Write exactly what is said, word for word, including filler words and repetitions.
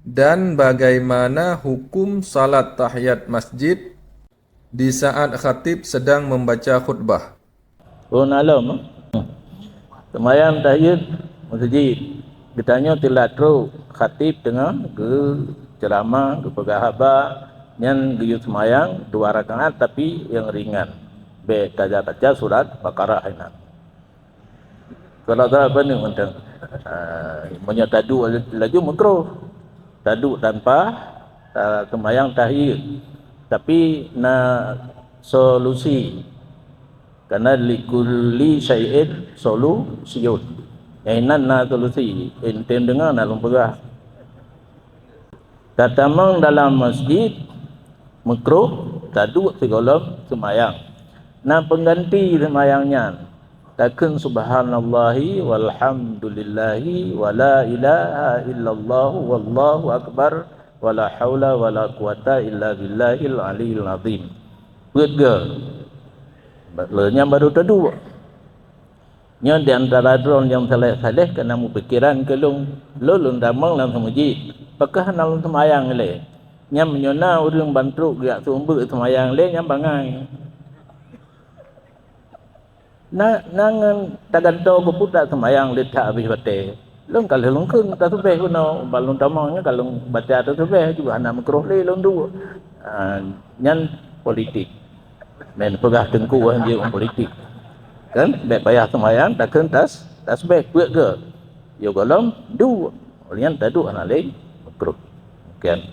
Dan bagaimana hukum salat tahiyat masjid di saat khatib sedang membaca khutbah? Rhun alom, seumayang tahiyat masjid. Geutanyoe teulat trok khatib teungoh geuceuramah, geupeugah haba, nyan geuyue seumayang dua rakaat tapi nyang ringan. Bék tabaca surat Baqarah inan. Kalau tak apa ni mantong. Ah, meunyoe taduek laju makruh. Taduek tanpa ta-, seumayang tahiyat. Tapi na solusi. Karena likulli syai'in solusyun. Nyang inan na solusi. Enteng deungoe na lôn peugah. Tatamong dalam masjid makruh taduek sigohlom seumayang. Na pengganti seumayang nyan. Takheun subhanallahi walhamdulillahi wala ilaha illallah wallahu akbar wala haula wala quwata illa billahil aliyil azim. Peuet goe. Lheueh nyan baru taduek. Nyoe di antara droe nyang saleh-saleh kana meupikiran keu lôn, lôn lôn tamong lam seumeujid, pakon hana lôn seumayang ilée. Nyan meunyoe na ureuëng ban trok geujak seumeubeuet seumayang ilée nyan bangai. Na na ngon tagantoe keu peue that seumayang lé that habéh watée. Lôn ka lheueh lôn kheun taseubeh keunoe, ban lôn tamong nyan ka lôn baca taseubeh juga hana makruh lé lôn duek. Ah, nyan politik. Meupeugah teungku wah jeuet politik. Kan? Bék payah seumayang takheun tas tasbeh peuet goe. Yo gohlom duek. Nyan taduek hana lé makruh. Kan?